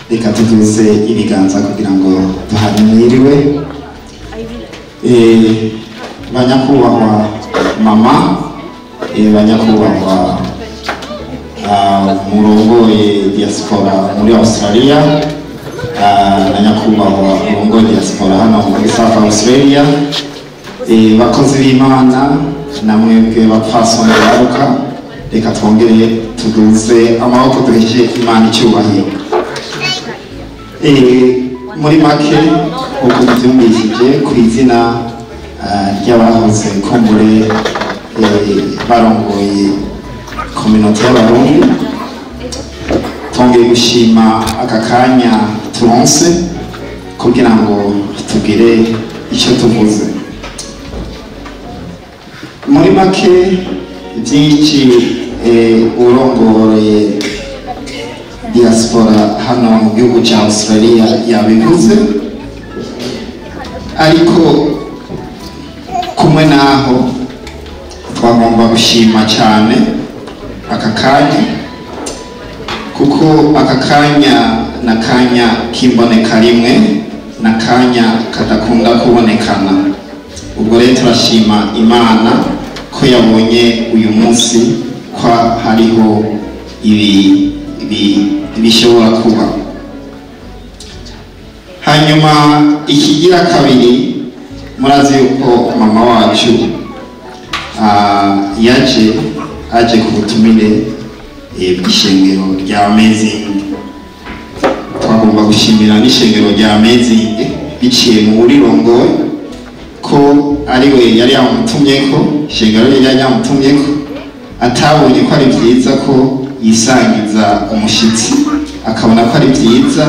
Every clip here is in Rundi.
Reka tuduze ibiganza kugira ngo duhane mwiriwe. Banyakubahwa mama, banyakubahwa murongoye diaspora muri Australia, na nyakubahwa murongoye diaspora hano muri South Australia, bakozi b'Imana namwebwe bapfasoni baruka, reka twongere tuduze amaboko duheshe Imana icyubahiro. Muri make uko mubyumvishije ku izina ry'abahoze kumbure barongoye communauté y'Abarundi, twongeye gushima aka kanya turonse kugira ngo tugire icyo tuvuze. Muri make byinshi urongoye diaspora hano mu gihugu cya Australia yabivuze, ariko kumwe naho twagomba gushima cyane aka kanya, kuko aka kanya na kanya k'imboneka rimwe, na kanya kadakunda kubonekana. Ubwo rero turashima Imana ko yabonye uyu munsi ko hariho ibi bishobora kuba. Hanyuma ikigira kabiri, murazi yuko mama wacu yaje aje ku butumire bw'ishengero rya Amazing. Twagomba gushimira n'ishengero rya Amazing biciye mu urirongoye ko ariwe yari yamutumye, ko ishengero yari yamutumye, ko atabonye ko ari byiza ko yisangiza umushitsi, akabona ko ari byiza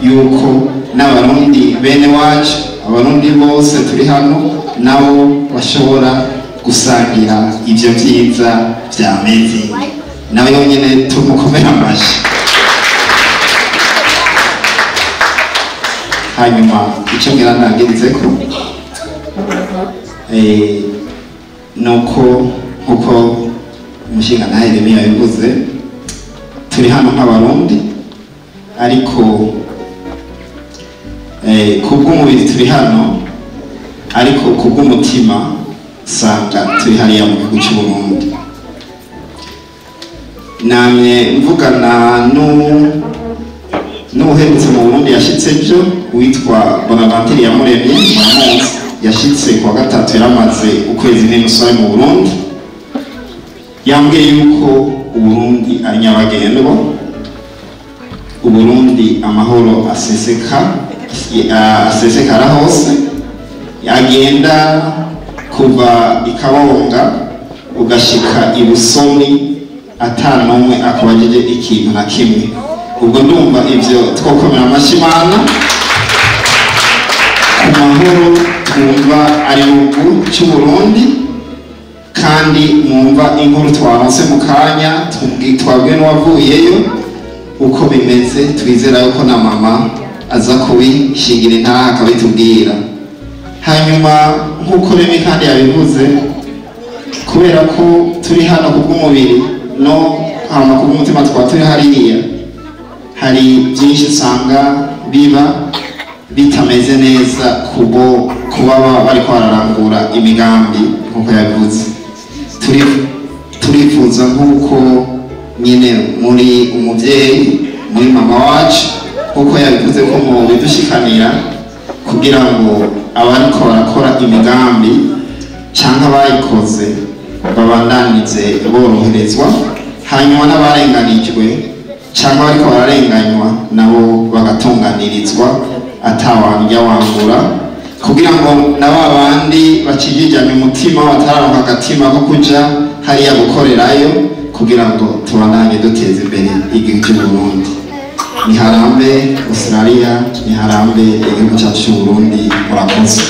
yuko n'Abarundi bene wacu, Abarundi bose turi hano nabo bashobora gusangira ivyo vyiza vya Amazing. Nawe yonyene tumukomera amashi. Hanyuma icyo ngira ndangirizeko nuko nkuko umushinga ntahe Remy yabivuze, turi hano nk'Abarundi, ariko kubw'umubiri turi hano, ariko kubw'umutima sanga turi hariya mu gihugu cy'u Burundi. Namye mvugana n'uherutse mu Burundi yashitse ejo, witwa Bonaventure Iyamuremye, muramuzi, yashitse kuwa gatatu, yaramaze ukwezi n'inusu ari mu Burundi. Yambwiye yuko Uburundi ari nyabagendwa, Uburundi amahoro asesekara hose, yagenda kuva ikabonga ugashika ibusoni atanumwe akubajije ikintu na kimwe. Ubwo ndumva ivyo twokomera amashyi Imana ku mahoro twumva ari mu gihugu cy'u Burundi, kandi mwumva inkuru twaronse mu kanya twabwiwe n'uwavuyeyo uko bimeze. Twizera yuko na mama aza kubishingira intaha akabitubwira. Hanyuma nk'uko Remy kandi yabivuze, kubera ko turi hano kubw'umubiri no hama kubw'umutima twaba turi hariya, hari byinshi usanga biba bitameze neza kubo kuba bariko bararangura imigambi nk'uko yabivuze. Turifuza nk'uko nyine muri umuvyeyi, muri mama wacu, nk'uko yabivuze ko mu bidushikanira kugira ngo abariko barakora imigambi canke abayikoze babandanize boroherezwa, hanyuma n'abarenganijwe canke abariko bararenganywa nabo bagatunganirizwa atawandya wangura, kugira ngo na ba bandi bakijijanye umutima batararonka agatima ko kuja hariya gukorerayo, kugira ngo tubandanye duteza imbere igihugu cy'u Burundi. Niharambe Australia, niharambe igihugu cyacu cy'u Burundi. Murakoze.